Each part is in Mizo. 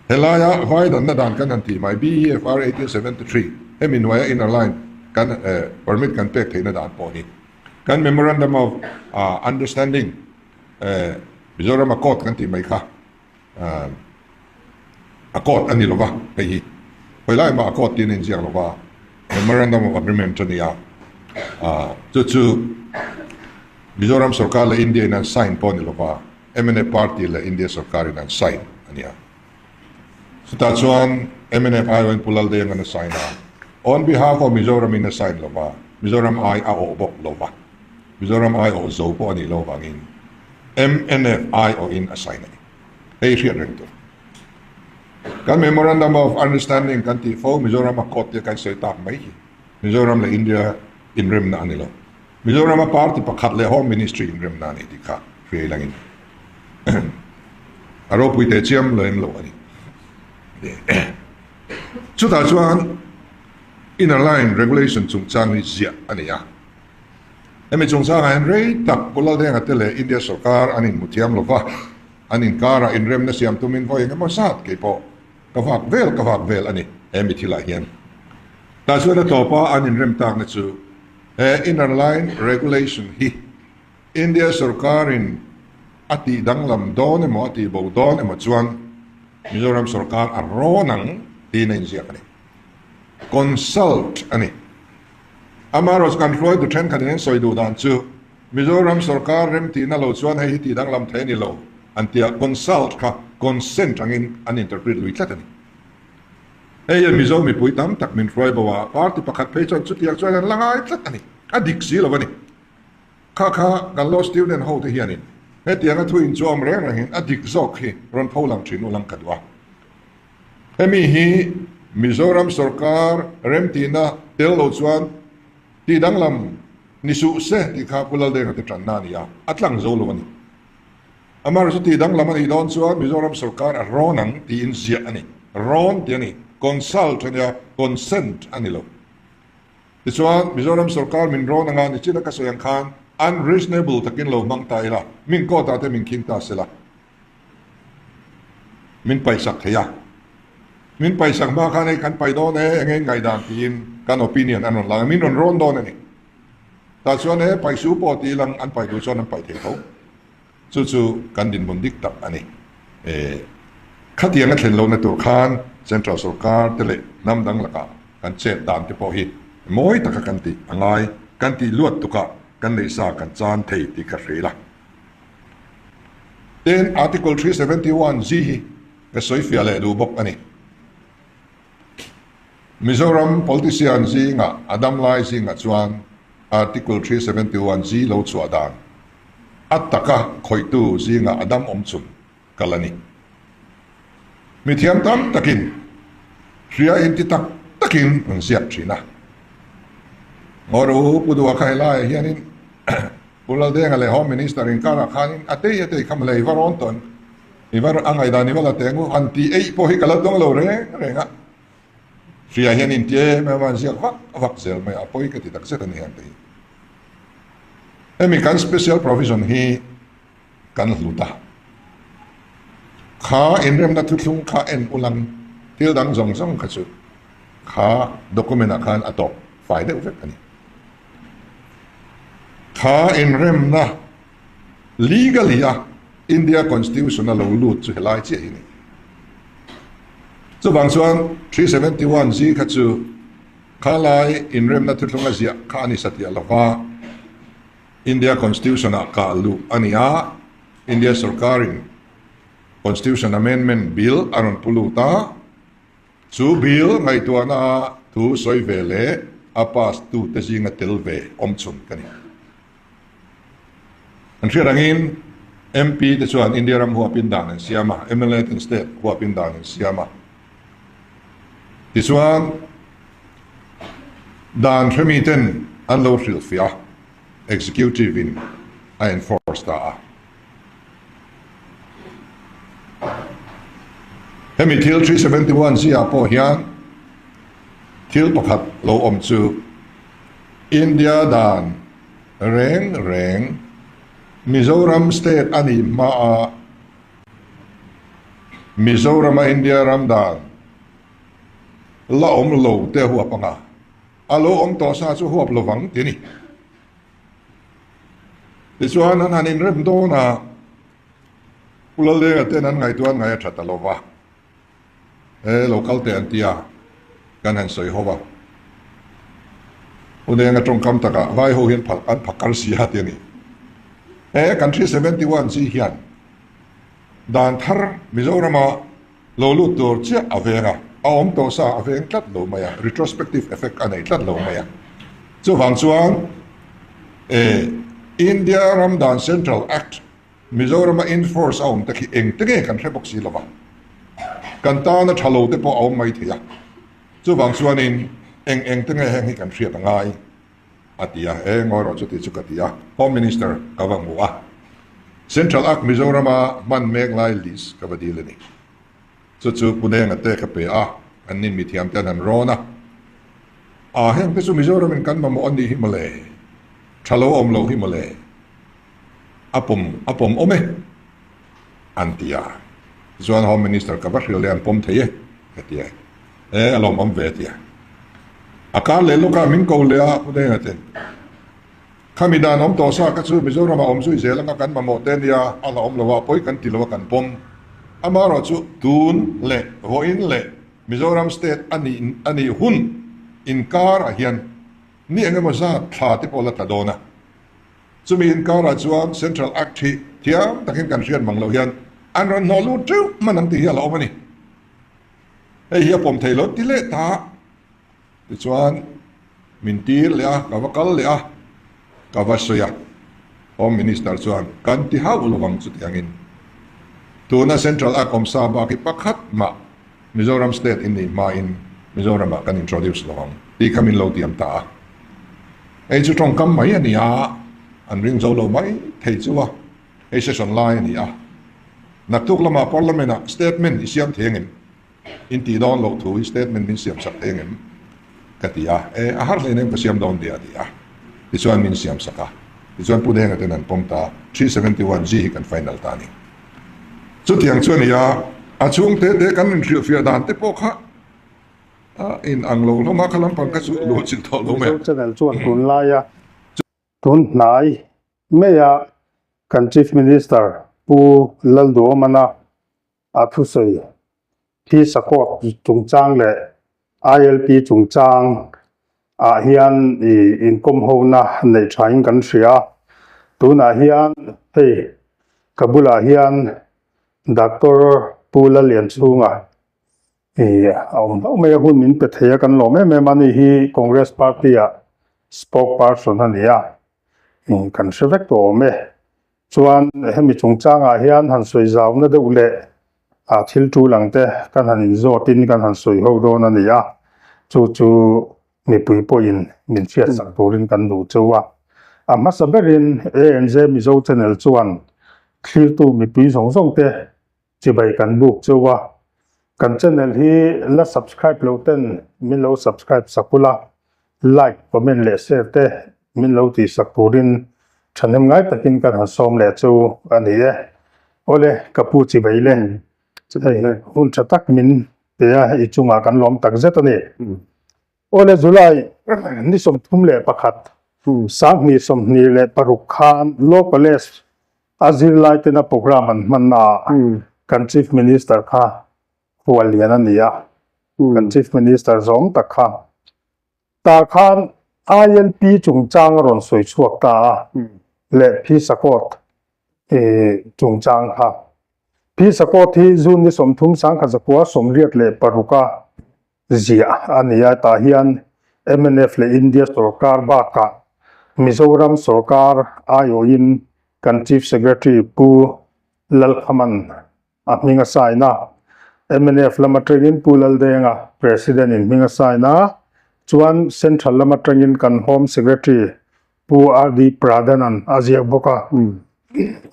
Helaia vai danna dan kan han tih mai, BEFR 1873, hemi hnuaia inner line kan permit kan pek theihna dan pawh hi kan Memorandum of Understanding, Mizoram Accord kan tih mai kha Accord a ni lova, hei hi hawi lai mah Accord tiin a inziak lova, Memorandum of Agreement a ni a, chu chu Mizoram sorkar leh India in an sign pawh a ni lova, mnf party leh India sorkar in an sign a ni a. Chutah chuan mnf aiawhin Pu Laldenga'n a sign a, on behalf of Mizoram in a sign lova, Mizoram ai a awh bawk lova, Mizoram ai awh zo pawh a nih loh vangin mnf aiawhin a sign a ni. Hei hriat reng tur. Kan Memorandum of Understanding kan tih fo Mizoram a court te kan sawi tak mai hi Mizoram leh India inremna a ni lo. Mizoram a party pakhat leh Home Ministry inremna a ni tih kha hria ilangin a ropui teh chiam lo em lo a ni. Chutah chuan Inner Line Regulation chungchang hi ziah a ni a. Hemi chungchangah hian rei tak Pu Laldenga te leh India sorkar an inhmu thiam lo va, an inkarah inremna siam tumin vawi eng emaw zat kei pawh ka vak vel ka vak vel a ni he mi thilah hian. Tah chuan a tawpa an inrem takna chu he Inner Line Regulation hi India sorkarin a tih danglam dawn emaw a tih bo dawn emaw chuan Mizoram sorkar a rawn ang tiin a inziak a ni. Consult a ni. Amaherawhchu kan hruaitu thenkhatin an sawi duh dan chu Mizoram sorkar remtihna lo chuan hei hi tih danglam thei a ni lo an ti a, consult kha consent angin an interpret lui tlat a ni. Hei hian Mizo mipui tam tak min hruai bo a, party pakhat phei chuan chutiang chuan an la ngai tlat a ni, a dik si lo a ni. Kha kha kan law student ho te hianin hetianga thu inchuam reng rengin a dik zawk hi rawn pho lang thin u lang ka duh a. Hemi hi Mizoram sorkar remtihna tel lo chuan tih danglam ni suh se tih kha Pu Laldenga te tanna a ni a, a tlang zo lo a ni. Amaherawhchu tih danglam a nih dawn chuan Mizoram sorkar a rawn ang tiin ziah a ni. Rawn tih a ni. Consult a nia, consent a ni lo. Tichuan Mizoram sorkar min rawn anga nichina ka sawi ang khan unreasonable takin lo hmang ta ila, min court ah te min khing ta sela. Min paisak thei a. Min paisak hma khan hei kan pai dawn e, enge in ngaihdan tiin kan opinion an rawn lang a, min rawn rawn dawn a ni. Tah chuan e pai su pawh ti ilang an pai duh chuan an pai thei tho. Chu chu kan dinhmun dik tak a ni. E, khatiang a thlen lohna tur khan Central Sorkar te leh hnam dang lakah kan chet dan te pawh hi mawi taka kan tih a ngai, kan tih luat tukah kan neihsa kan chan thei tih ka hre ila. Tin, Article 371 G hi ka sawi fiah leh duh bawk a ni. Mizoram politician zingah a dam lai zingah chuan Article 371 G lo chhuah dan a taka khawihtu zingah a dam awm chhun kal a ni. Mithiam tam takin hria inti tak takin an ziak thin a. Ngawru Pu Duha kha helaiah hianin Pu Laldenga leh Home Minister inkarah khanin a tei a tei kha mawle i va rawn tawn, i va a ngaihdan i va la teng u, han tih eih pawh hi ka la dawng lo reng reng a. Hria hian inti em em a, an ziak vak vak zel mai a, a pawi ka ti takzet a ni heng te hi. Hemi kan special provision hi kan hlut a. Kha inremna thuthlung kha en ulang thil dang zawng zawng kha chu kha document ah khan a tawp fai deuh vek a ni. Kha inremna legally a India Constitution a lo lut chu helai chiah hi a ni. Chuvang chuan 371 G kha chu khalai inremna thuthlung a ziah kha a ni satliah lova, India Constitution ah kah luh a ni a, India sorkarin Constitution Amendment Bill a rawn pu lut a, chu bill ngaihtuahna a thu sawi ve leh a pass tute zinga tel ve awm chhun ka ni. An hriat angin MP te chuan India ram huapin dan an siam a, mla ten state huapin dan an siam a. Tichuan dan hremi ten an lo hrilhfiah a, executive in a enforce ta a. Hemi thil 371 zia pawh hian thil pakhat lo awm chu India dan reng reng Mizoram state a nih hmaa. Mizorama India ram dan la awm lo te a huap ang a, a lo awm tawh sa chu huap lovang ti a ni. Tichuan an han inrem dawn a, Pu Laldenga ten an ngaihtuah an ngaih a tha ta lo va, he lo kal teh an ti a, kan han sawi ho va. Pu Denga tawngkam takah vai ho hian an phakar si a ti a ni. He kan 371 chi hian Dan thar Mizorama lo lut tur chiah a veng a, a awm tawh sa a veng tlat lo mai a, retrospective effect a nei tlat lo mai a. Chuvang chuan e India ram dan Central Act Mizorama enforce a awm te khi eng te nge kan hre bawk si lo va, kan tana tha lo te pawh a awm mai thei a. Chuvang chuanin eng eng te nge heng hi kan hriat a ngai. A ti a, e ngawi rawh chuti chu ka ti a, Home Minister ka va hmu a, Central Act Mizorama hman mek lai list ka va dil a ni. Chu chu Pune nga te ka pe a, an nin mithiam te an han rawn a, a heng te chu Mizoramin kan mamawh a nih hi mawle, tha lo awm loh hi mawle, a pawm a pawm awm e, an ti a. Tichuan Home Minister ka va hrilh leh an pawm thei e, ka ti a. E a lawmawm ve tia. A kar leh lawk a min ko leh a Pu Denga ten. Khami dan awm tawh sa ka chu Mizoram ah awm zui zel anga kan mamawh te nia a la awm lo a pawi kan ti lo a kan pawm. Amaherawh chu tun leh vawiin leh Mizoram state a nih a nih hun inkar ah hian ni eng emaw zat thla te pawh la tla dawn a. Chumi inkar ah chuan Central Act hi thiam takin kan hriat mang loh hian an rawn hnawh lut teuh hman ang tih hi a la awm a ni. Hei hi a pawm thei lo ti leh ta. Tichuan min tir leh a, ka va kal leh a, ka va sawi a. Home Minister chuan kan ti hauh lo ang chutiangin. Tuna Central Act awmsa bak hi pakhat mah Mizoram State in nih hmain Mizoramah kan introduce lo ang tih kha min lo tiam ta a. Hei chu tawngkam mai a ni a, an ring zo lo mai thei chu a. Hei session lai a ni a. Naktuk lamah Parliament ah statement i siam thei angem? In tih dawn loh thu i statement min siam sak thei angem? Ka ti a, e a har hleinem ka siam dawn nia a ti a. Tichuan min siam sak a. Tichuan Pu Denga ten an pawm ta, 371 G hi kan final ta a ni. Chutiang chu a ni a, a chhung te te kan inhrilhfiah dan te pawh kha a in ang lo hlawm a, kha lampang kha chu luh chilh tawh lo mai. Mizo channel chuan tunlaia tun hnai maia Kan Chief Minister Pu Lalduhawmana a thusawi hi Sakawt chungchang leh ILP chungchang ah hian inkawm hona neih thain kan hria a. Tunah hian hei ka bulah hian Doctor Pu Lallianchhunga a awm hlauh mai a, hun min pe thei a kan lawm em em a ni hi Congress Party ah Spokesperson a ni a. Kan hre vek tawh awm e. Chuan hemi chungchangah hian han sawi zauna deuh leh a thil tul ang te kan han inzawtin kan han sawi ho dawn a ni a. Chu chu mipui pawhin min hriatsak turin kan duh cheu a. A hmasa berin ANZ Mizo Channel chuan thlirtu mipui zawng zawng te Chibai kan buk cheu a, kan channel hi la subscribe lo ten min lo subscribe sak ula, like, comment leh share te min lo tih sak turin thahnem ngai takin kan han sawm leh chu a ni e. Awle, ka pu chibai le, hei hun tha tak min pe a, i chungah kan lawm tak zet a ni. Awle July ni 31, 2026 khan Law College A zirlai tena programme an hmanna ah kan Chief Minister kha hual lian a ni a, kan Chief Minister zawng tak kha tah khan ILP chungchang a rawn sawi chhuak ta a leh Phi Sakawt chungchang kha. Phi Sakawt hi June ni 30 1986 a ziah a ni a, tah hian mnf leh India sorkar bakah Mizoram sorkar aiawhin kan Chief Secretary Pu Lalkhaman a hming a sign a, mnf lam atangin Pu Laldenga President in hming a sign a, chuan Central lam atangin kan Home Secretary Pu RD Pradhan-a'n a ziak bawk a.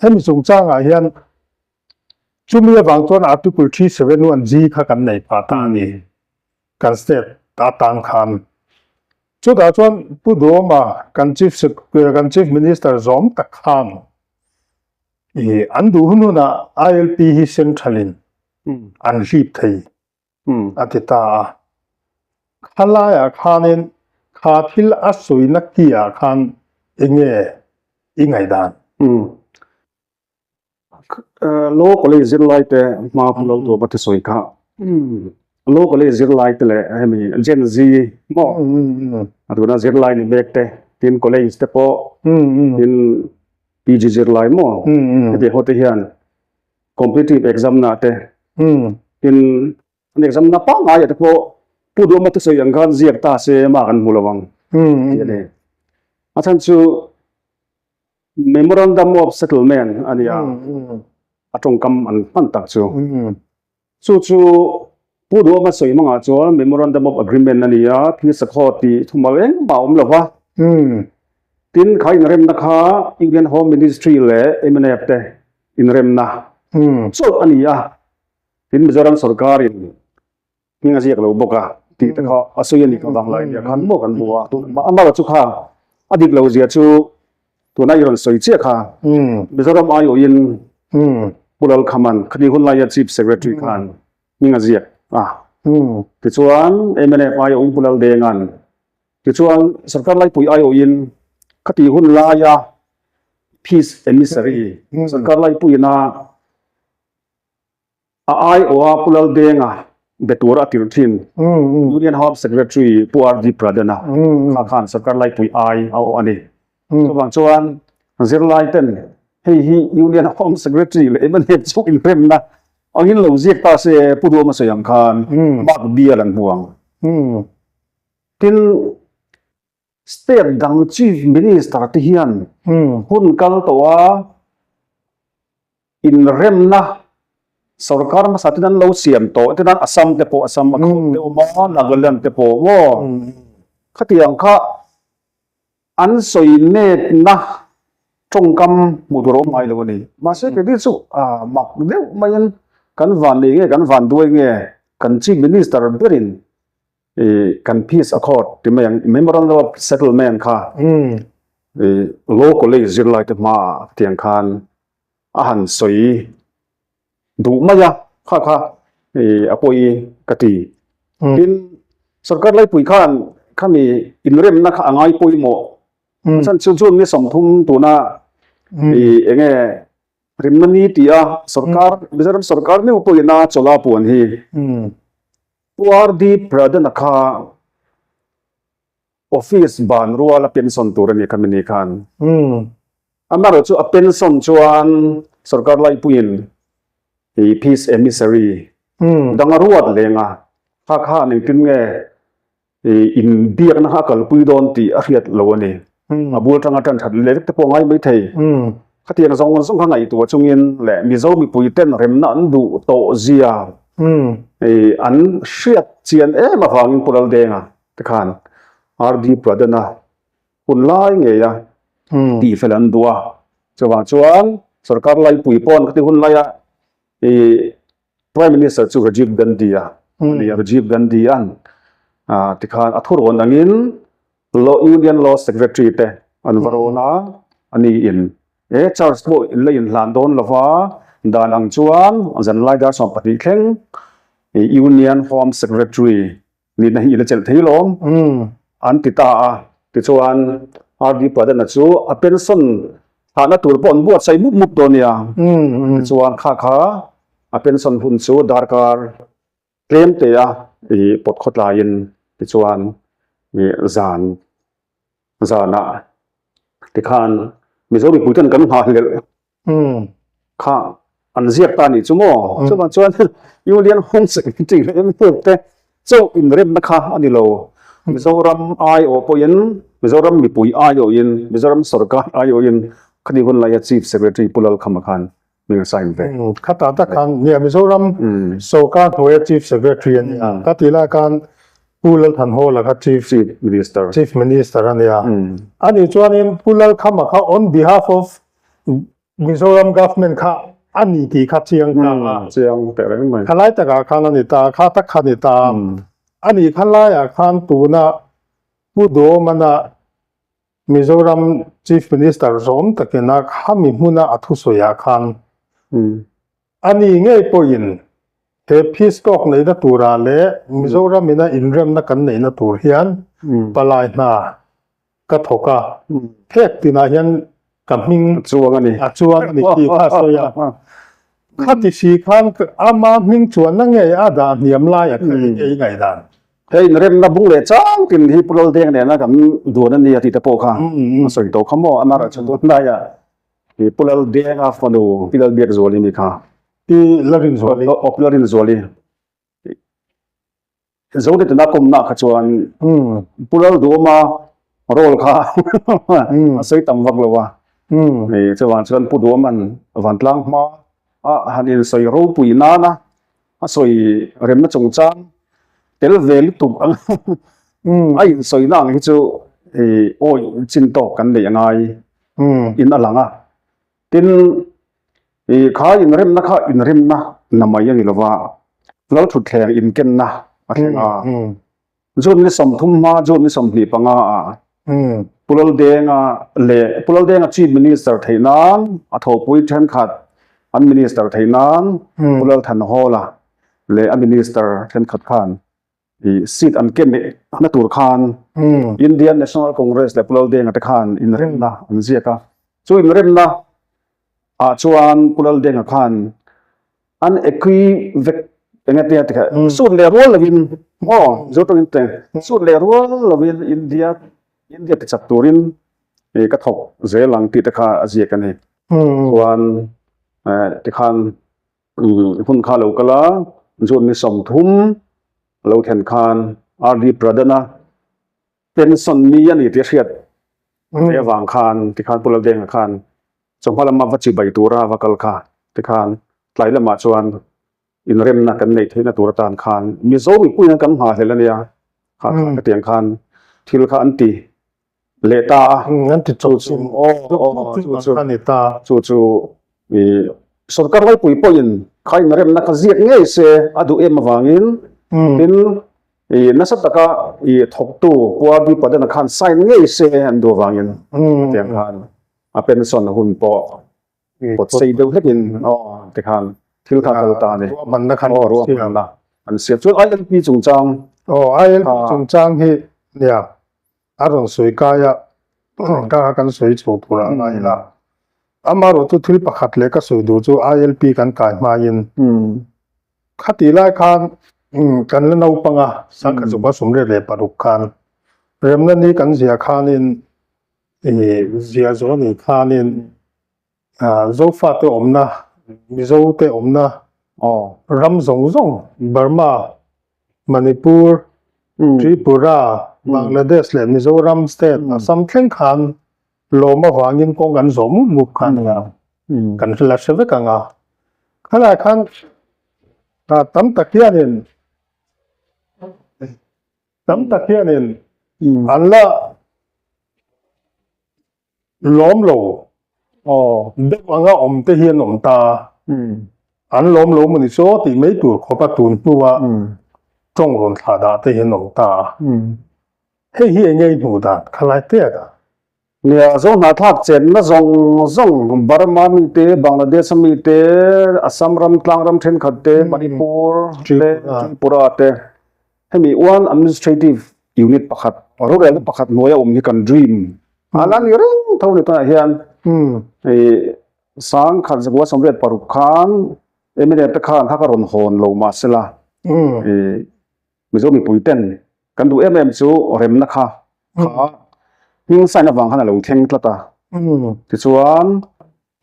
Hemi chungchangah hian Chumi avang chuan Article 371G kha kan nei phah ta a ni, kan state atan khan. Chutah chuan Pu Duhoma kan Chief kan Chief Minister zawm tak khan ih an duh hun hunah ILP hi central in. an hlip thei a ti ta a. Khalaiah khanin kha thil a sawina kiah khan enge i ngaihdan? Law College zirlai te hma pu lo tur va thusawi kha Law College zirlai te leh hemi Gen Z maw a tuna zirlai ni mek te tin college te pawh tin PG zirlai maw heti ho te hian competitive exam na te tin an exam na pangngai ah te pawh pu duhawma thusawi ang khan ziak ta se mah kan hmu lo ang tih a ni. A chhan chu Memorandum of Settlement a nia, a tawngkam an hman tak chu. Chu chu Pu Duhawma sawi hmangah chuan Memorandum of Agreement a ni a, Philsakhaw tih thumal engmah a awm lo va. Tin, kha inremna kha Union Home Ministry leh mnf te inremna chawlh a ni a. Tin, Mizoram sorkarin hming a ziak lo bawk a tih te kha a sawi a ni kha vanglai nia khan maw kan hmu a amah chu kha a dik lo zia chu tuna i rawn sawi chiah kha Mizoram aiawhin Pu Lalkhaman khati hun laia Chief Secretary khan hming a ziak a tichuan mnf aiawhin Pu Laldenga'n tichuan Sarkar Laipui aiawhin khati hun laia Peace Emissary Sarkar Laipuiina A aiawha Pu Laldenga be tur a tirh thin. Union Home Secretary Pu RD Pradhan-a kha khan Sarkar Laipui ai a awh a ni. Chuvang chuan zirlai ten hei hi Union Home Secretary leh mla chu inremna angin lo ziak ta se Pu Duhawma sawi ang khan mark bial an hmu ang. Tin, State dang Chief Minister te hian hun kal tawh a, Inremna sorkar hmasa ten an lo siam tawh te nan Assam te pawh Assam a khawp te awm a, Nagaland te pawh maw? Khatiang kha an sawi netna tawngkam hmuh tur a awm ngai lo a ni. Mahse keini chu mak deuh maiin kan van nei nge kan van duai nge kan Chief Minister berin kan Peace Accord ti mai ang Memorandum of Settlement kha Law College zirlai te hmaah tiang khan a han sawi duh mai a, kha kha a pawi ka ti. Tin, sorkar laipui khan khami inremna kha a ngai pawimawh. A chhan chu June ni 30 tuna eng nge rimna ni tia sorkar Mizoram sorkar meuh pawhin a chawlh a puan hi. Pu RD Pradhan-a kha Office ban rual a pension tur a ni khami ni khan. Amaherawh chu a pension chuan sorkar laipuiin i peace emissary dang a ruat leng a, kha khan engtin nge i inbiakna kha a kalpui dawn tih a hriat lo a ni. A bul atanga tan that leh vek te pawh a ngai maithei. Khatiang zawng zawng kha ngaihtuah chungin leh Mizo mipui ten remna an duh tawh zia i an hriat chian em avangin Pu Laldenga te khan RD Pradhan-a hun lai ngei a tih fel an duh a. Chuvang chuan sorkar laipui pawn khati hun laia ih Prime Minister chu Rajiv Gandhi a ni a, Rajiv Gandhi-a'n tikhan a thurawn angin Law Union Law Secretary te an va rawn a, ani in e charge pawh in la inhlan dawn lova dan ang chuan zanlai dar 12 thleng Union Home Secretary Nihna hi i la chelh thei lawm an ti ta a. Tichuan RD Pradhan-a chu a pension thlahna tur pawh an buatsaih mup mup dawn nia. Tichuan kha kha a pension hun chu darkar tlem te a i pawt khaw tlaiin tichuan i zan zanah tikhan Mizo mipui ten kan nghahhlelh Kha an ziak ta nih chu maw? Chuvang chuan Union Home Secretary leh MPF te chauh inremna kha a ni lo. Mizoram aiawh pawhin, Mizoram mipui aiawhin, Mizoram sorkar aiawhin khati hun laia Chief Secretary Pu Lalkhama khan min a sign ve. Khatah tak khan nia Mizoram sorkar hnuaia Chief Secretary a nia. Ka tih lai khan Pu Lalthanhawla kha Chief Minister Chief Minister a nia. Anih chuanin Pu Lalkhama kha on behalf of Mizoram government kha a ni tih kha chiang ta a. Chiang teh reng mai. Kha lai takah khan a ni ta, kha tak kha a ni ta. A nih kha laiah khan tuna Pu Duhawmana Mizoram Chief Minister zawm takin a khami hmuna a thusawiah khan a ni ngei pawhin. He peace talk neihna turah leh Mizoram ina inremna kan neihna tur hian palai hna ka thawk a, phek tinah hian ka hming a chuang a ni. A chuang a ni tih kha a sawi a. Khati si khan ama hming chuanna ngei a dah hniam lai a kha eng nge i ngaihdan? Hei inremna bung leh chang tin hi Pu Laldeng nena kan duan a ni a tih te pawh kha a sawi tawh kha maw? Amaherawhchu chu tunlaiah Pu Laldenga fanu Pi Lalbiakzuali ni kha. Pi Larinzuali. Aw Pi Larinzuali. Zote tuna kawmna kha chuan Pu Lalduama role kha a sawi tam vak lo a. Chuvang chuan Pu Duaman vantlang hma a han insawi ropui nana a sawi remna chungchang tel ve lutuk ang a insawina ang hi chu awi chin tawk kan neih a ngai in a lang a. Tin, i kha inremna kha inremna na mai a ni lova, Lalthutthleng inkenna a thleng a. June ni 30 hma June ni 25 ah Pu Laldenga leh Pu Laldenga Chief Minister theih nan a thawhpui thenkhat an Minister theih nan Pu Lalthanhawla leh a Minister thenkhat khan I seat an ken na tur khan Indian National Congress leh Pu Laldenga te khan inremna an ziak a. Chu inremna ah chuan Pu Laldenga khan an equi vek eng nge tia tikha sut leh rual lovin maw Mizo tawngin te sut leh rual lovin India India ti chak turin ka thawk zel ang tih te kha a ziak a ni. Chuan tikhan Hun kha lo kal a, June ni 30 lo thlen khan RD Pradhan-a pension ni a ni tih a hriat ve avang khan tikhan Pu Laldenga khan chawhma lama va chibai tura va kal kha tikhan tlai lamah chuan inremna kan neih theihna tur atan khan Mizo mipuiin kan nghahhlelh a nia, kha kha khatiang khan thil kha an ti. leh ta a. An ti chawp chu chu chu a ni ta. Chu chu i sorkar laipui pawhin kha inremna kha ziak ngei se a duh em avangin tin i nasa taka i thawktu Pu RD Padana khan sign ngei se an duh avangin tiang khan a pension hun pawh pawt sei deuh hlekin aw tikhan thil kha kal ta a ni. Ruahmanna khan aw ruahmanna an siam chuan ILP chungchang aw ILP chungchang hi nia A rawn sawi kai a, ka kan sawi chho tur ah ngai ila. Amaherawhchu thil pakhat leh ka sawi duh chu ILP kan kai hmain khatih lai khan kan la naupang a, Sangkhat Zukva 86 khan remna ni kan zia khanin zia zawh anih khanin Zofate awmna, Mizote awmna ram zawng zawng, Burma, Manipur, Tripura, Bangladesh leh Mizoram state, Assam thleng khan lawm avangin kawng kan zawh mup mup kha a ni a, kan la hre vek ang a. Khalai khan tam tak hianin tam tak hianin an la Lawm lo deuh anga awm te hi an awm ta. An lawm lo maw ni chaw tih mai tur khawp a tun hnua tawng rawn thlah dah te hi an awm ta a. Hei hi eng nge i hmuh dan khalai te a dah? Nia, Zohnahthlak chenna zawng zawng Burma mite, Bangladesh a mite, Assam ram tlang ram thenkhat te, Manipur te, Tripura te hemi one administrative unit pakhat rorelna pakhat hnuaia awm hi kan dream a la ni reng tho ni tunah hian i 1986 khan MLA te khan kha ka rawn hawn lo mahsela i Mizo mipui ten kan duh em em chu remna kha kha hming sign avang khan a lo thleng tlat a tichuan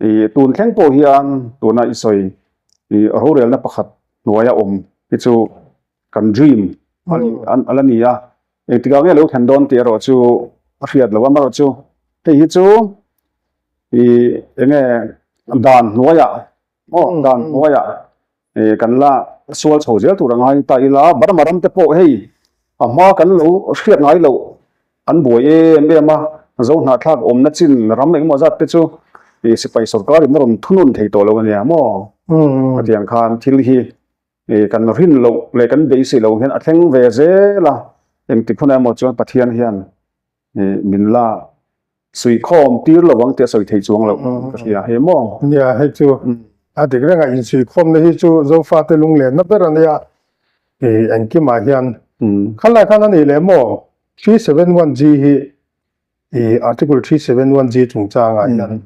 i tun thleng pawh hian tuna i sawi i rorelna pakhat hnuaia awm hi chu kan dream a la ni a, engtikah nge lo thlen dawn tih erawh chu a hriat loh a, amaherawhchu hei hi chu ih eng nge dan hnuaiah aw dan hnuaiah ih kan la sual chho zel tur a ngai ta ila, Burma ram te pawh hei a hma kan lo hriat ngai loh an buai em em a, zo hnahthlak awmna chin ram engemaw zat te chu ih sipai sorkar in a rawn thunun thei tawh lo a nia maw hetiang khan thil hi Ih kan rin loh leh kan beisei loh hian a thleng ve zel a, engtik hunah emaw chuan Pathian hian ih min la suihkhawm tir lo ang tih a sawi theih chuang loh ka hria he maw? Nia hei chu. A dik reng a, insuihkhawmna hi chu Zofate lunglenna ber a nia, ih engkimah hian. Khalai khan a nih leh maw? 371G hi ih Article 371G chungchangah hian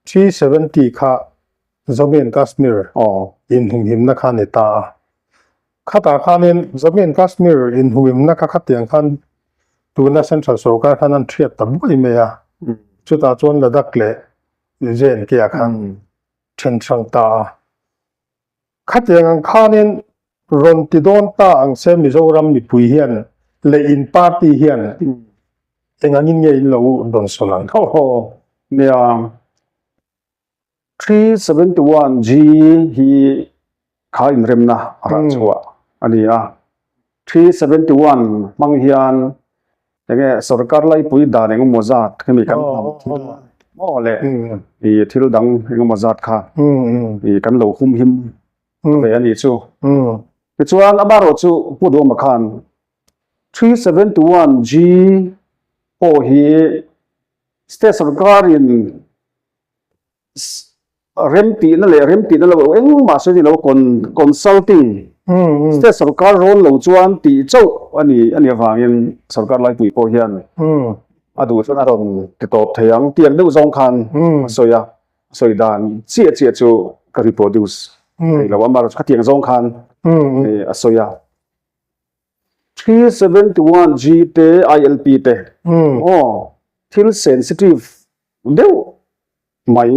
370 kha Jammu and Kashmir inhumhimna kha a ni ta a. Khatah khanin Jammu and Kashmir inhumhimna kha khatiang khan tuna Central sorkar khan an thiat ta buai mai a. Chutah chuan Ladakh leh J&K ah khan then hrang ta a. Khatiang ang khanin rawn ti dawn ta ang se Mizoram mipui hian leh in party hian eng angin nge in lo rawn sawn ang? Ho ho nia 371 G hi kha inremna a rah chhuah a ni a. 371 hmang hian enge sorkar laipui dan engemaw zat hemi kan hnam thil maw leh i thil dang engemaw zat kha i kan lo humhim ve a nih chu. Tichuan amaherawhchu Pu Duhawma khan 371 G pawh hi state sorkarin remtihna leh remtihna lo engmah sawi lo consulting state sorkar rawn lo chuan tih chauh a ni a nih avangin sorkar laipui pawh hian a duh chuan a rawn ti tawp thei ang tiang deuh zawng khan a sawi a sawi dan chiah chiah chu ka reproduce thei lo a amaherawhchu khatiang zawng khan a sawi a. 371 G te ILP te aw thil sensitive deuh mai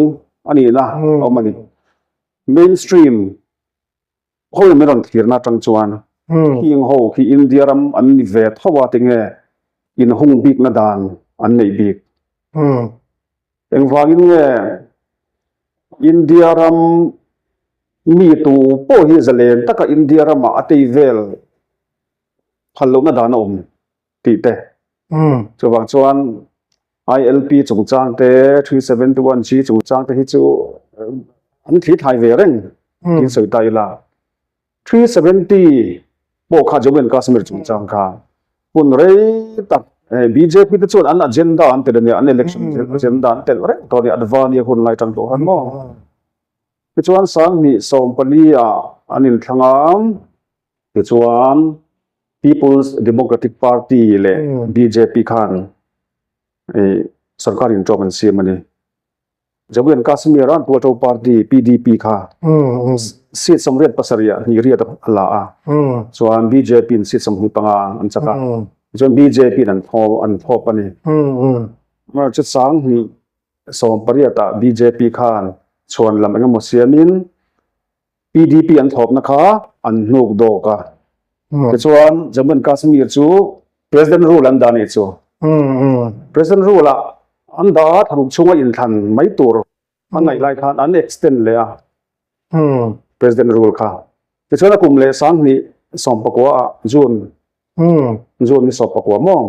a nihna a awm a ni. Mainstream ho in min rawn thlirna atang chuan khing ho khi India ram an ni ve tho a tinge inhung bikna dan an neih bik. Engvangin nge India ram mi tu pawh hi zalen taka India ramah a tei vel phal lohna dan a awm tih te. Chuvang chuan ILP chungchang te, 371 G chungchang te hi chu an thli thlai ve reng tiin sawi ta ila. 370 pawh kha Jammu and Kashmir chungchang kha hun rei tak BJP te chuan an agenda an tel a nia, an election agenda an tel reng tawh a nia, Advani a hun lai tang tawh khan maw. Tichuan 2014 ah an inthlang a, tichuan People's Democratic Party leh BJP khan sorkar inṭawm an siam a ni. Jammu and Kashmir a Tualṭo Party, PDP, kha seat 87 ah hnih riat a la a, chuan BJP in seat 25 an chak a, tichuan BJP in an thlawp a ni. Amaherawhchu 2018 ah BJP khan chhuan lam engemaw siamin PDP an thlawpna kha an hnuk dawk a. Tichuan Jammu and Kashmir chu President rule an dah a nih chu. President rule ah an dah a, tharuk chhunga inthlan mai tur an ngaih lai khan an extend leh a President rule kha. Tichuan a kum leh 2019 ah June June ni 14 maw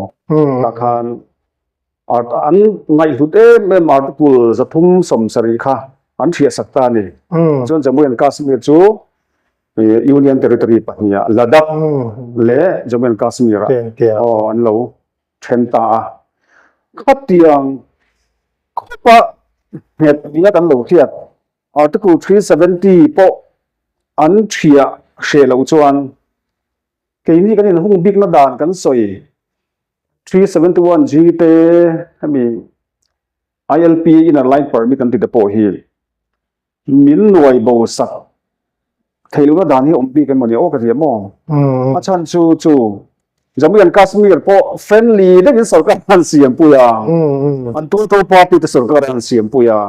tah khan an ngaihhlut em em article 370 kha an hriat sak ta a ni. Chuan Jammu and Kashmir chu Union Territory pahniha Ladakh leh Jammu and Kashmir ah an lo then ta a. Khatiang khawpa nghet nia kan lo hriat Article 370 pawh an thiah hreh loh chuan Keini kan inhung bikna dan kan sawi 371 G te hemi ILP Inner Line Permit kan tih te pawh hi min nuai bo sak theih lohna dan hi a awm bik emaw ni aw ka ti em aw. A chhan chu chu Jammu and Kashmir pawh friendly deuhin sorkar an siam pui a, an tualto party te sorkar an siam pui a,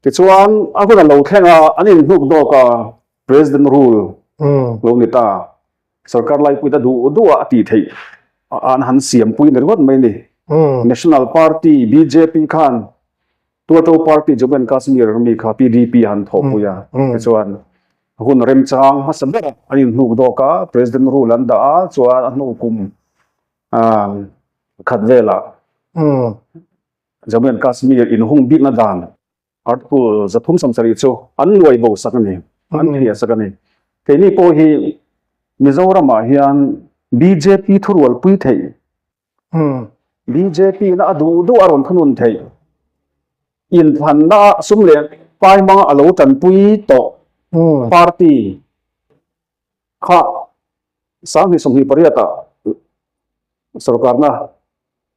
tichuan a hun a lo thleng a an inhnuk dawk a. President rule lo ni ta, sorkar laipuita duh duh a tih theih an han siampui ni ringawt mai ni. National Party bjp khan Tuato Party Jammu and Kashmir mi kha PDP han thawhpui a, tichuan hun remchang hmasa ber an inhnuk dawk a, President rule an dah a, chuan a hnu kum khat velah Jammu and Kashmir inhung bikna dan Article 370 chu an nuai bo sak a ni, an hriat sak a ni. Keini pawh hi Mizoramah hian bjp thurualpui theih, bjp na a duh duh a rawn thunun theih, inthlanna sum leh. pai hmanga a lo tanpui tawh party kha 2028 ah sorkarna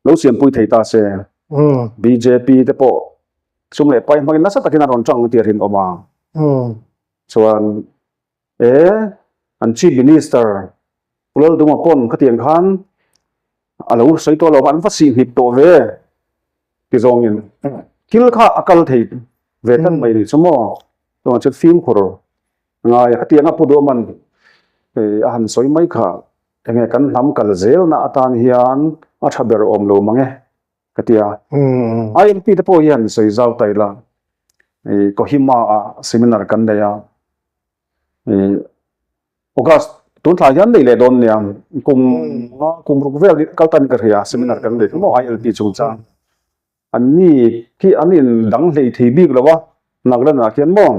lo siampui thei ta se. Bjp te pawh sum leh pai hmangin nasa takin an rawn tang tih a rinawm a. Chuan e an Chief Minister Pu Laldunga pawn khatiang khan a lo sawi tawh lo va, an va sihhnip tawh ve ti zawngin thil kha a kal thei ve tlat mai ni chu maw. Chuvang chuan fimkhur ngai a, khatianga Pu Duhman a han sawi mai kha enge kan hnam kal zelna atan hian a tha ber awm lo mang e ka ti a. IMP te pawh hian sawi zau ta ila Kohima ah seminar kan nei a, August tun thla hian nei leh dawn nia, kum nga kum ruk vel kal tan ka hria seminar kan nei maw ILP chungchang. An ni khi an in dang hlei thei bik lo a, Nagaland ah khian maw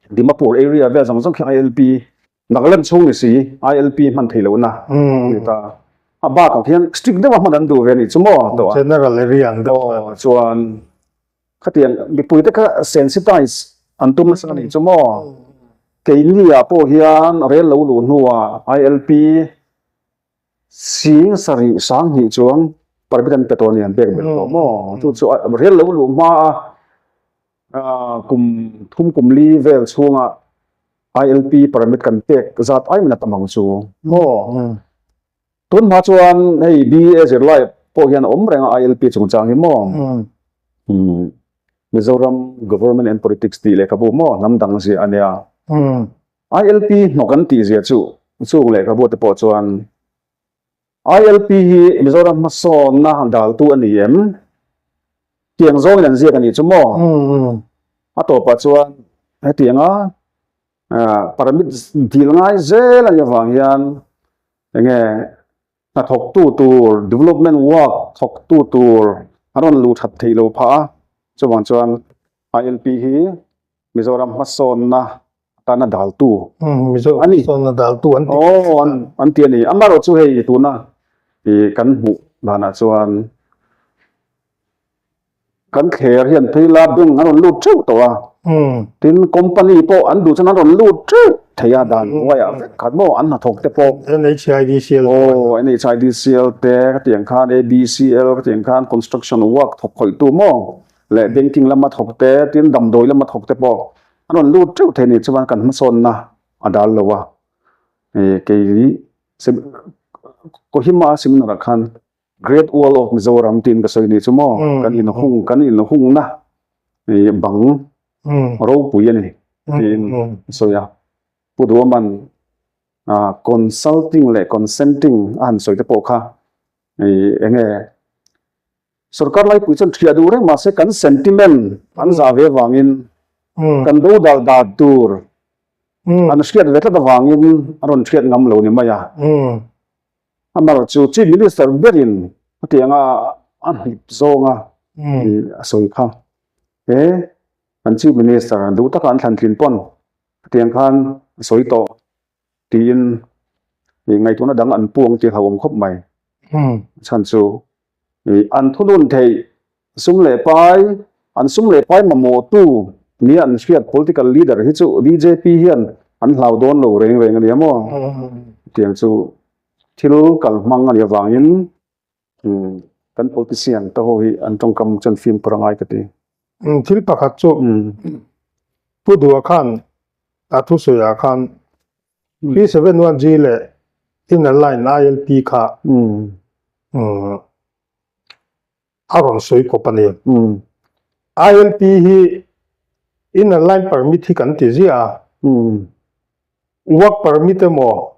Dimapur area vel zawng zawng khi ILP Nagaland chhung ni si ILP hman thei lohna ni ta. A bakah khian strict deuha hman an duh ve a nih chu maw tawh a. General area ang deuh. Aw chuan Khatiang mipuite kha sensitize an tum nasa a nih chu maw? Keini ah pawh hian rel lo luh hnuah ILP 7000 sanghnih chuang permit an pe tawh a ni an pek belh tawh maw? Chu chu rel lo luh hma a kum thum kum li vel chhunga ILP permit kan pek zat ai min a tam ang chu maw? Tun hma chuan hei BA zirlai pawh hian a awm reng a ILP chungchang hi maw? Mizoram Government and Politics tih lehkhabu maw hnam dang ziah a nia. ILP hnawk an tih zia chu chung lehkhabu te pawh chuan ILP hi Mizoram hmasawnna daltu a ni em? Tiang zawngin an ziak a nih chu maw? A tawpah chuan hetianga permit dil ngai zel a nih avang hian enge hnathawktu tur development work thawktu tur an rawn luh that theih lo phah a, chuvang chuan ILP hi Mizoram hmasawnna atana daltu a ni. Hmasawnna daltu an ti. Aw an ti a ni. Amaherawhchu hei tuna kan hmuh danah chuan Kan thler hian phei la bank an rawn lut teuh tawh a, tin company pawh an duh chuan an rawn lut teuh thei a dan hnuaiah vek khat maw an hnathawk te pawh. NHIDCL Aw NHIDCL te ka tih ang khan ABCL ka tih ang khan construction work thawk khawih tu maw leh banking lama thawk te tin damdawi lama thawk te pawh an rawn lut teuh thei a ni chuan kan hmasawnna a dal lo a, kei Kohima seminar ah khan Great Wall of Mizoram tiin ka sawi ni chu maw? Kan inhung, kan inhungna bang ropui a ni tiin ka sawi a. Pu Duaman consulting leh consenting a han sawi te pawh kha eng nge sorkar laipui chuan thiah duh reng mahse kan sentiment an zah ve avangin kan dodal dan tur an hriat ve tlat avangin a rawn hriat ngam lo ni mai a. Amaherawh chu Chief Minister berin hetianga a hnip zawnga a sawi kha he kan Chief Minister duh taka an thlan tlin pawn hetiang khan a sawi tawh tiin ngaihtuahna dang an puang tih a hlauhawm khawp mai. A chhan chu an thunun theih sum leh pai, an sum leh pai mamawhtu nia an hriat political leader hi chu bjp hian an hlau dawn lo reng reng a nia maw? Tiang chu thil kal hmang a nih avangin kan politician te ho hi an tawngkam chuan fimkhur a ngai ka ti. Thil pakhat chu Pu Dua khan a thusawiah khan P71G leh Inner Line ILP kha a rawn sawi kawp a ni. ILP hi Inner Line Permit hi kan ti ziah a, Work Permit emaw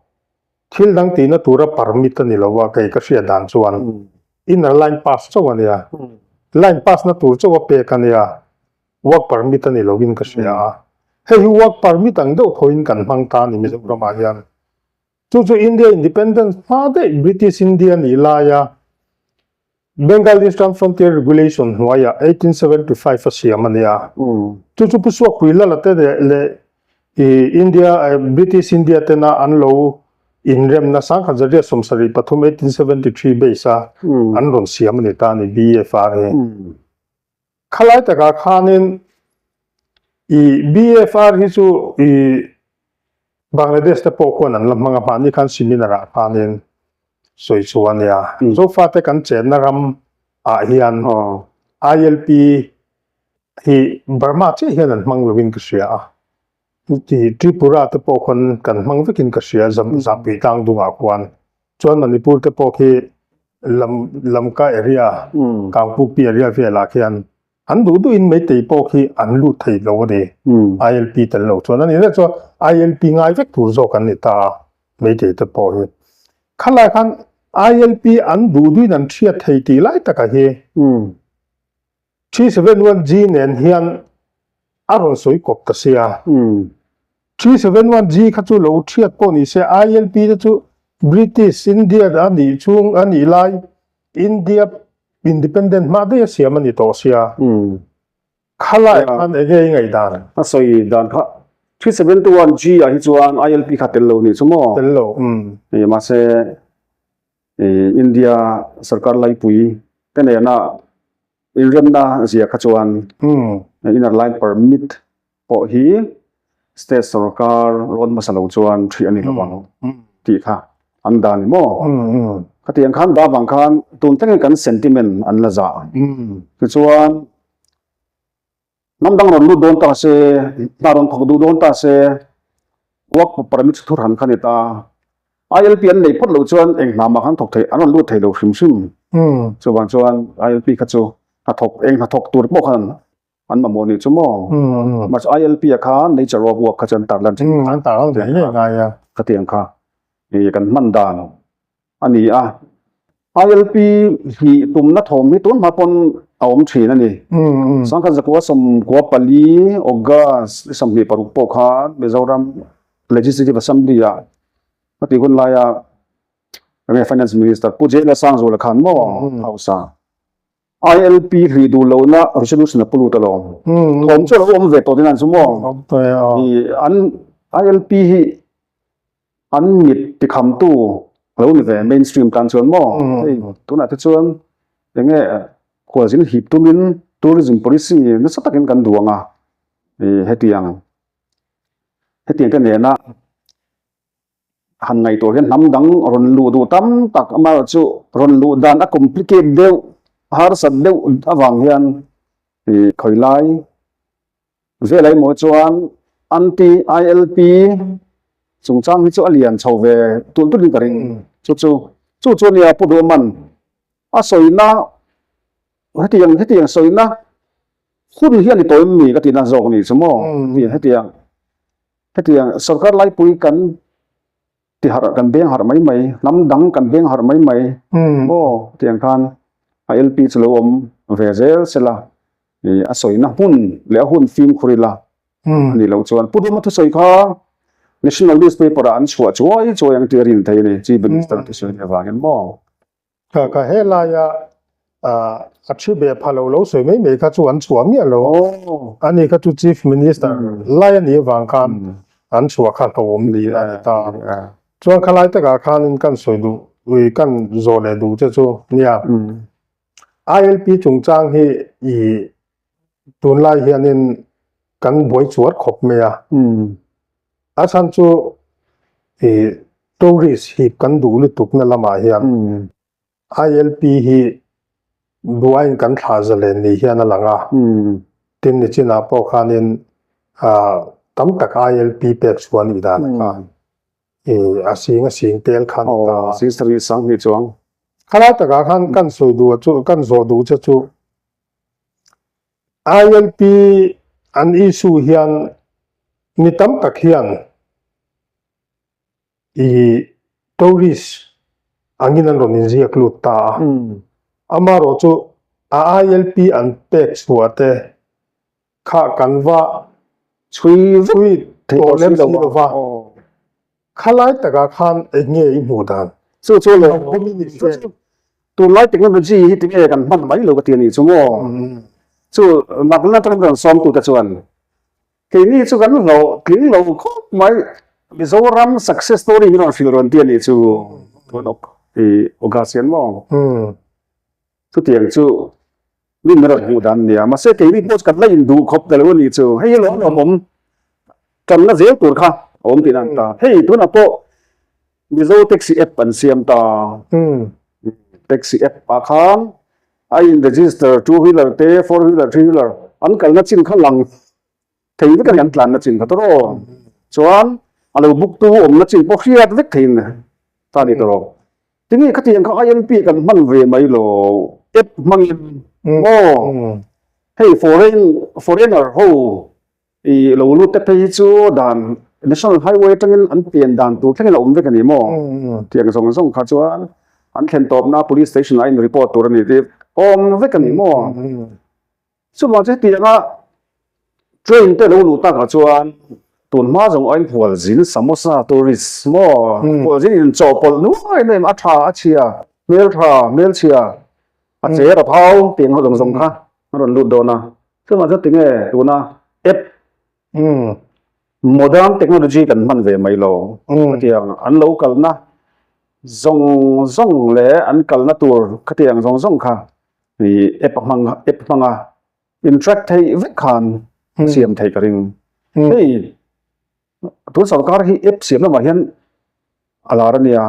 thil dang tihna tura permit a ni lo a, kei ka hriat dan chuan Inner Line Pass chauh a nia. Line pass na tur chauh a pek a nia, Work Permit a ni lovin ka hria a. Hei hi Work Permit ang deuh thawhin kan hmang ta a ni Mizoramah hian. Chu chu India Independence hma daih British India nih laia Bengal Eastern Frontier Regulation hnuaiah 1875 a siam a nia. Chu chu Pu Suakpui Lala te leh India British India tena an lo inremna 1973, 1873 base a an rawn siam a ni ta a ni BFR hi. Khalai takah khanin. I BFR hi chu i Bangladesh te pawh khuan an la hmang a, mahni khan seminar ah khanin sawi chu a nia. Zofate kan chenna ram ah hian ILP hi Burma chiah hian an hmang lovin ka hria a. I Tripura te pawh khuan kan hmang vekin ka hria Zahpui tlang dungah khuan. Chuan Manipur te pawh khi Lam Lamka area, Kangpukpi area velah khian An duh duhin Meitei pawh khi an lut thei lo a ni. ILP tel lo chuan a ni reng chuan ILP ngai vek tur zawk an ni ta a, Meitei te pawh hi. Khalai khan ILP an duh duhin an hriat thei tih lai takah hi 371G nen hian a rawn sawi kawp ta sia. 371G kha chu lo hriat pawh ni se ILP te chu British India a nih chung a nih lai India Independent hma daih a siam a ni tawh sia. Khalai khan enge i ngaihdan? A sawi dan kha 371G ah hi chuan ILP kha tel lo ni chu maw? Tel lo, umm. Mahse India sarkar laipui te nena inremna zia kha chuan inner line permit pawh hi state sorkar rawn hmasa lo chuan ṭhih a ni lo ang tih kha an dah ni maw? Khatiang khan dah vang khan tun thlengin kan sentiment an la zah. Tichuan hnam dang rawn lut dawn ta se, hna rawn thawk duh dawn ta se, work permit chu thurhan kha ni ta. ILP an nei phawt loh chuan eng hna mah khan thawk thei an rawn lut thei lo hrim hrim. Chuvang chuan ILP kha chu hnathawk eng hnathawk tur pawh khan An mamawh nih chu maw? Mahse ILP ah khan nature of work kha chu an tar lan thin. An tar lan thei ngei ngai a. Khatiang kha kan hman dan a ni a. ILP hnih tumna thawm hi tun hma pawn a awm thin a ni. Sangkhat zakua sawmkua pali August ni 26 pawh khan Mizoram Legislative Assembly ah a tih hun laia Finance Minister Pu Jela Sangzuala khan maw House ah ILP hlih duh lohna resolution a pu lut alawm. Thawm chu a lo awm ve tawh din an chu maw? An ILP hi an mit tikhamtu a lo ni ve mainstream tan chuan maw? Hei tunah te chuan enge khualzin hip tumin tourism policy nasa takin kan duang a hetiang hetiang te nena Han ngaihtuah hian hnam dang rawn luh duh tam tak amaherawh chu rawn luh dan a complicate deuh, a harsat deuh avang hian ih khawi lai vel ah emaw chuan anti ILP chungchang hi chu a lian chho ve tulh tulh in ka ring. Chu chu chu chu ania Pu Duhman a sawina hetiang hetiang sawina hun hi a ni tawh em ni ka tihna zawk a ni chu maw hetiang. Hetiang sorkar laipui kan ti harh kan beng harh mai mai, hnam dang kan beng harh mai mai maw tiang khan a LP chu lo awm ve zel sela ih a sawina hmun leh a hun fimkhur ila a nih loh chuan Pu Duma thusawi kha National newspaper ah an chhuah chuai chuai ang tih a rin thei a ni Chief Minister thusawi nih avangin maw. Ka ka helaia a thi ve pha lo lo sawi mai mai kha chu an chhuah miah lo. Ani kha chu Chief Minister lai a nih avang khan an chhuah kha hlauhawm ni a ni ta. Chuan khalai takah khanin kan sawi duh ui kan zawh leh duh che chu nia. ILP chungchang hi i tunlai hianin kan buai chuar khawp mai a. A chhan chu i tourist hip kan duh lutukna lamah hian ILP hi duain kan thlah zalen ni hian a lang a. Tin nichinah pawh khanin tam tak ILP pek chhuah a nih dan a khan i a sing a sing tel khan a ta. Aw, sing sarih sang hnih chuang. Khalai takah khan kan sawi duh chu kan zawh duh che chu ILP an issue hian mi tam tak hian i tourist angin an rawn inziak lut ta a. Amaherawh chu a ILP an pek chhuah te kha kan va chhui chhui tawh lem si lo va, khalai takah khan eng nge i hmuh dan? Chu chu lo tunlai technology hi tinge kan hman mai lo ka ti a nih chu maw? Chu nakna atangin rawn sawm tute chuan keini chu kan hlawh tling lo khawp mai Mizoram success story min rawn hrilh rawn ti a nih chu tun i August hian maw? Chutiang chu. Min rawn hmuh dan nia. Mahse keini pawh chu kan la induh khawp ta lo a nih chu. Hei hi lawm lawm awm tanna zel tur kha a awm tihna an ta. Hei tunah pawh Mizo taxi app an siam ta. Taxi app ah khan a in register two wheeler te four wheeler three wheeler an kalna chin kha lang thei vek a ni an tlanna chin kha tawrh aw. Chuan a lo book tu awmna chin pawh hriat vek theiin ta a ni tawrh aw. Tinge khatiang kha ILP kan hman ve mai lo app hmangin maw hei foreign foreigner ho i lo lut te phei hi chu dan national highway atangin an pian dan tur thlengin a awm vek a ni maw tiang zawng zawng kha chuan an thlen tawpna police station ah in report tur a ni tih awm vek a ni maw. Chuvang chu hetianga train te lo luh takah chuan tun hma zawng aiin khualzin samosa tourist maw khualzin in chawhpawlh nuai em em a tha a chhia hmeltha hmelchhia a cher a phau tih ang ho zawng zawng kha a rawn lut dawn a chuvang chuan tinge tuna app modern technology kan hman ve mai lo khatiang an lo kalna zawng zawng leh an kalna tur khatiang zawng zawng kha I app a hmang app hmanga interact theih vek khan siam theih ka ring. Hei tun sorkar hi app siam lamah hian a lar a nia.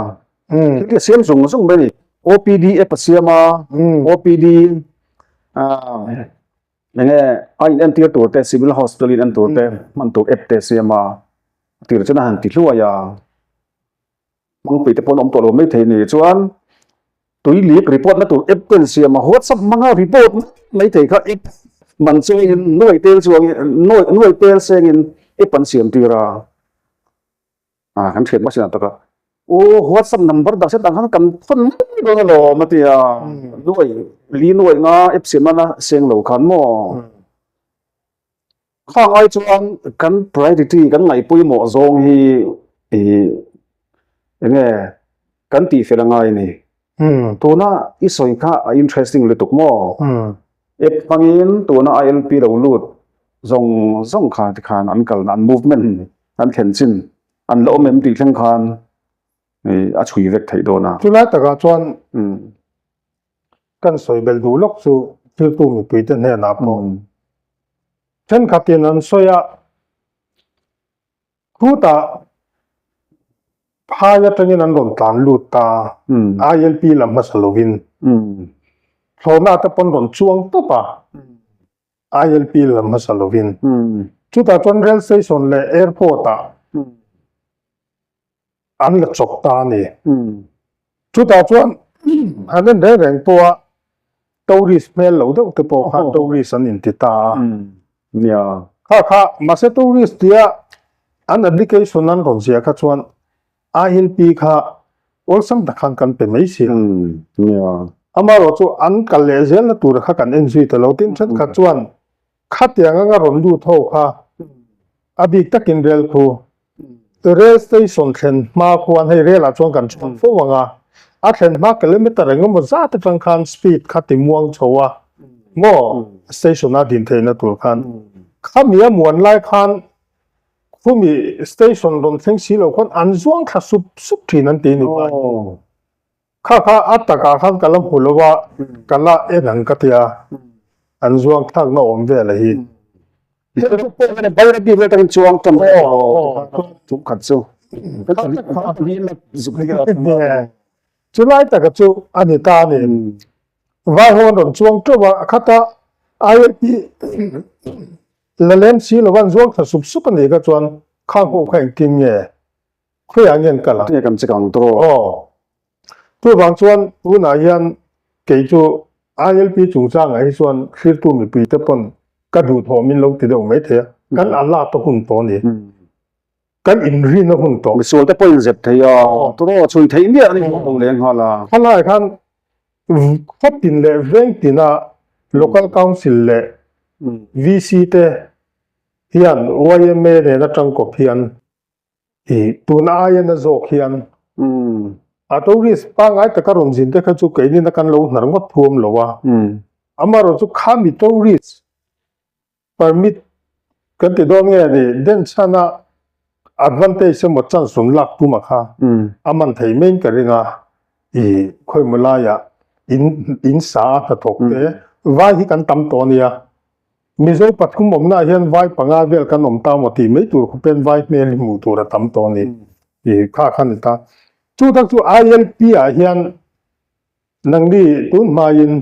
Thil hi a siam zung zung mai a ni. OPD app a siam a, OPD eng nge a in entir tur te civil hospital in en tur te hman tur app te a siam a, a tir chuan a han ti hluai a. Hmangpui te pawh an awm tawh lo mai thei ni chuan tui lik report na tur app te an siam a WhatsApp hmanga report mai thei kha app man chungin nuai tel chuangin nuai nuai tel sengin app an siam tir a ah kan thian hmasa tak a aw WhatsApp number dah set ang khan kan thawn mai dawn alawm a ti a nuai li nuai nga app siam nana seng lo khan maw. Khang ai chuan kan priority kan ngaih pawimawh zawng hi ih eng nge kan tih fel a ngai a ni. Tuna i sawi kha a interesting lutuk maw? App hmangin tuna ILP lo lut zawng zawng kha tikhan an kalna an movement an thlen chin an la awm em tih thleng khan ih a chhui vek theih dawn a. Chulai takah chuan Kan sawi belh duh lawk chu thiltu mipuite hnenah pawh thenkhatin an sawi a, khutah phai atangin an rawn tlan lut ta, ILP lam hmasa lovin thlawhna te pawn rawn chuang tawp a, ILP lam hmasa lovin. Chutah chuan rail station leh airport ah an la chawp ta a ni. Chutah chuan an en reng reng pawh a tourist hmel lo deuh te pawh khan tourist an inti ta a. Nia. Kha kha mahse tourist tia an application an rawn ziah kha chuan ILP kha awlsam tak khan kan pe mai si a. Nia. Amaherawh chu an kal leh zelna tura kha kan en zui ta lo. Tin thenkhat chuan khatiang anga rawn lut ho kha a bik takin rel khu Rail station thlen hma khuan hei rail ah chuan kan chhuak fo ang a, a thlen hma kilometer eng emaw zat atang khan speed kha ti muang chho a maw station a din theihna tur khan khami a muan lai khan khumi station rawn thleng si lo khuan an zuang thla sup sup thin an ti ni bai. Kha kha a takah khan ka la hmu lo a, ka la en ang ka tia, an zuang thlakna awm vel a hi. Bairabi vel takin chuang tan tum khat chu. Chulai taka chu a ni ta a ni. Vai ho an rawn chuang teuh a, khata ILP la lem si lo an zuang thla sup sup a nih kha chuan khang ho kha engtin nge Khawiah nge an kal a? Tinge kan check ang tawh? Aw. Chuvang chuan tunah hian kei chu ILP chungchangah hi chuan thlirtu mipui te pawn ka duhthawh min lo ti deuh mai thei a. Kan alert a hun tawh a ni. Kan inrin a hun tawh. Misual te pawh inzep thei a, tawh chhui theih miah a ni lo leh nghal a. Khalai khan khaw tin leh veng tina Local Council leh VC te hian yma nena tangkawp hian I tun aia na zawk hian a tourist pangngai taka rawn zin te kha chu keinin a kan lo hnar ngawt thuam lo a, amaherawh chu khami tourist permit kan ti dawn nge ni den chhana advantage emaw chance rawn lak tum a kha a man thei maiin ka ring a, i khawimaw laiah in in sa a hnathawk te. Vai hi kan tam tawh a nia. Mizo pathum awmnaah hian vai panga vel kan awm ta maw tih mai tur khawpen vai hmel hi hmuh tur a tam tawh a ni. Ih kha kha a ni ta. Chu tak chu ILP ah hian nangni tun hmain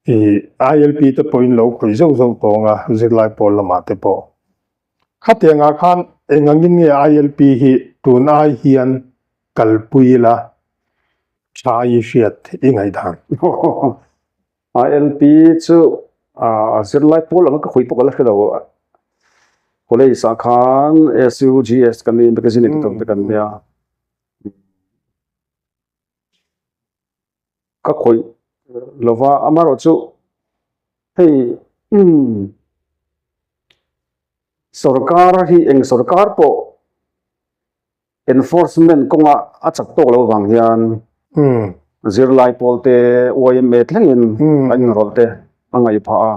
ih ILP te pawhin lo khawih zauh zauh tawng a zirlai pawl lamah te pawh. Khatiangah khan eng angin nge ILP hi tun ai hian kalpui ila tha i hriat i ngaihdan? ILP chu a zirlai pawl anga ka khawih pawh ka la hre lo. College ah khan SUGS kan ni magazine editor te kan nia. Ka khawih lova amaherawh chu hei sorkar hi eng sorkar pawh enforcement kawnga a chak tawk loh avang hian zirlai pawl te YMA thlengin an inrawlh te a ngaih phah a.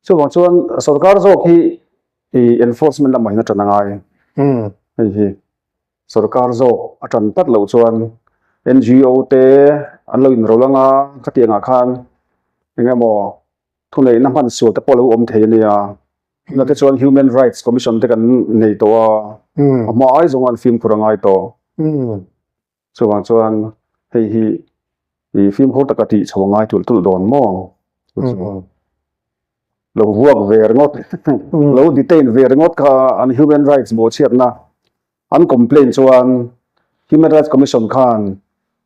Chuvang chuan sorkar zawk hi i enforcement lamah hian a ṭan a ngai. Hei hi sorkar zawk a ṭan tlat loh chuan NGO te an lo inrawlh anga khatiangah khan eng emaw thuneihna hman sual te pawh a lo awm thei a nia. Tunah te chuan Human Rights Commission te kan nei tawh a, a hma ai zawng an fimkhur a ngai tawh. Chuvang chuan hei hi i fimkhur taka tih chho a ngai tulh tulh dawn maw? Lo vuak ve ringawt, lo detain ve ringawt kha an human rights bawhchhiatna an complain chuan Human Rights Commission khan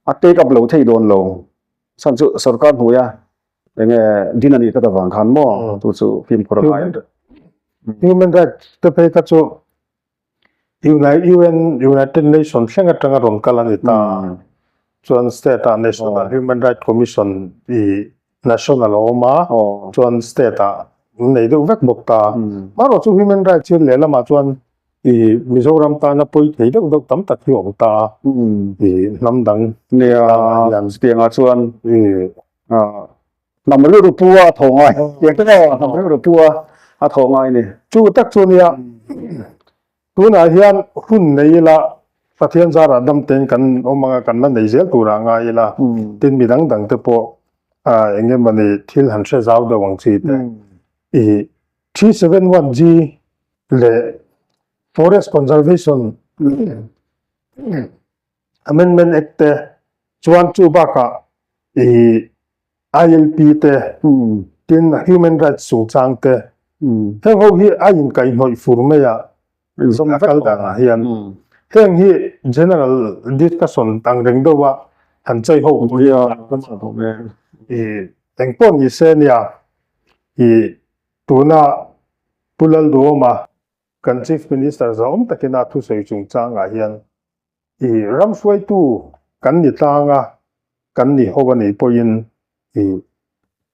a take up lo thei dawn lo. Chhan chu sorkar hnuaia enge din a nih tlat avang khan maw chu chu fimkhur a ngai. Human rights te phei kha chu UN United Nation thleng atanga rawn kal a ni ta. Chuan state ah National Human Right Commission i national a awm a, chuan state ah an nei deuh vek bawk ta. Amaherawh chu human rights hi lehlamah chuan i Mizoram tana pawi thei deuh deuh tam tak hi a awm ta a, i hnam dang Nia, chutiangah chuan hnam rilru pu a thaw ngai. Hnam rilru pu a thaw ngai ni. Chu tak chu nia, tunah hian hun nei ila Pathian zarah dam tein kan awm anga kan la nei zel turah ngai ila, tin mi dang dang te pawh eng emawni thil han hre zau deuh ang chi te. I 371G leh Forest Conservation Amendment Act te chuan chu bakah i ILP te tin Human Rights chungchang te heng ho hi a inkaihhnawih fur mai a a kal danah hian heng hi general discussion ang reng deuh a han chei ho pawh hi i engpawh ni se nia i tuna Pu Lalduhawma kan Chief Minister zahawm takin a thusawi chungchangah hian I ram hruaitu kan ni tlang a, kan ni ho a nih pawhin i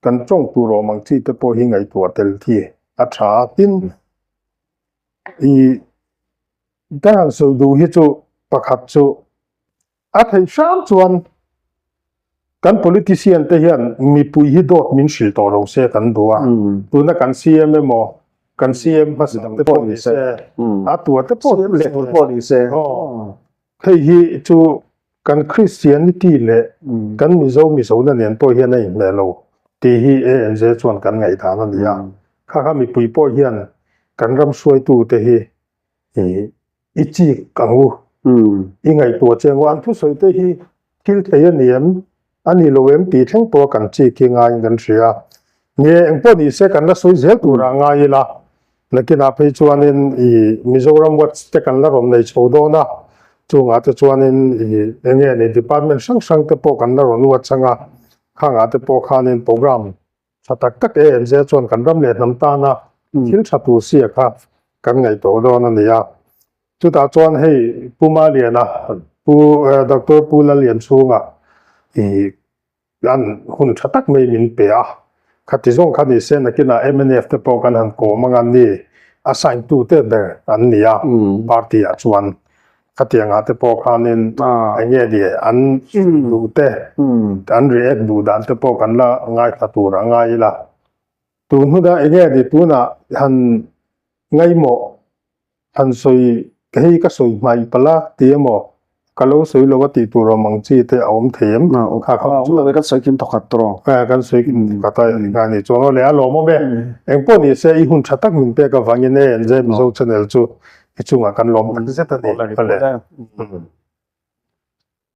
kan tawng tur awm ang chi te pawh hi ngaihtuah tel khi a tha a. Tin, i ka han sawi duh hi chu pakhat chu a theih hram chuan Kan politician te hian mipui hi dawt min hrilh tawh lo se kan duh a, tuna kan CM emaw kan CM hmasa te pawh ni se, a tua te pawh ni se, pawh ni se, hei hi chu kan Christianity leh kan Mizo Mizona nen pawh hian a inhmeh lo tih hi ANZ chuan kan ngaihdan a ni a, kha kha mipui pawh hian kan ram hruaitu te hi I chik ang u. I ngaihtuah che ang u. An thusawi te hi thil thei a ni em? A ni lo em tih thleng pawh kan chik hi ngaiin kan hria. Ni e, engpawh ni se kan la sawi zel turah ngai ila. Nakinah phei chuanin i Mizoram Watch te kan la rawn nei chho dawn a, chungah te chuanin i eng nge ni department hrang hrang te pawh kan la rawn watch ang a, khangah te pawh khanin program Tha tak tak e, NZ chuan kan ram leh hnam tana thil tha tur sia kha kan ngaihtuah dawn a ni a. Chutah chuan hei Pu Maliana, Pu Doctor Pu Lallianchhunga i an hun tha tak mai min pe a. Khati zawng kha ni se nakinah mnf te pawh kan han kawm ang a ni, a sign tute ber an ni a party ah chuan. Khatiangah te pawh khanin eng nge ni an duh te, an react duh dan te pawh kan la ngaithla tur a ngai ila. Tun hunah eng nge ni tunah han ngaimawh han sawi hei ka sawi hmaih palh a ti emaw Ka lo sawi lo a tih tur awm ang chi te a awm thei em? Kha kha awm lo e, kan sawi kim thawkhat tur aw. Aw, kan sawi kim thawkhat a eng a nih chuan aw le a lawmawm e. Eng pawh ni se i hun tha tak min pek avangin e NJ Mizo channel chu i chungah kan lawm tak zet a ni. Awle.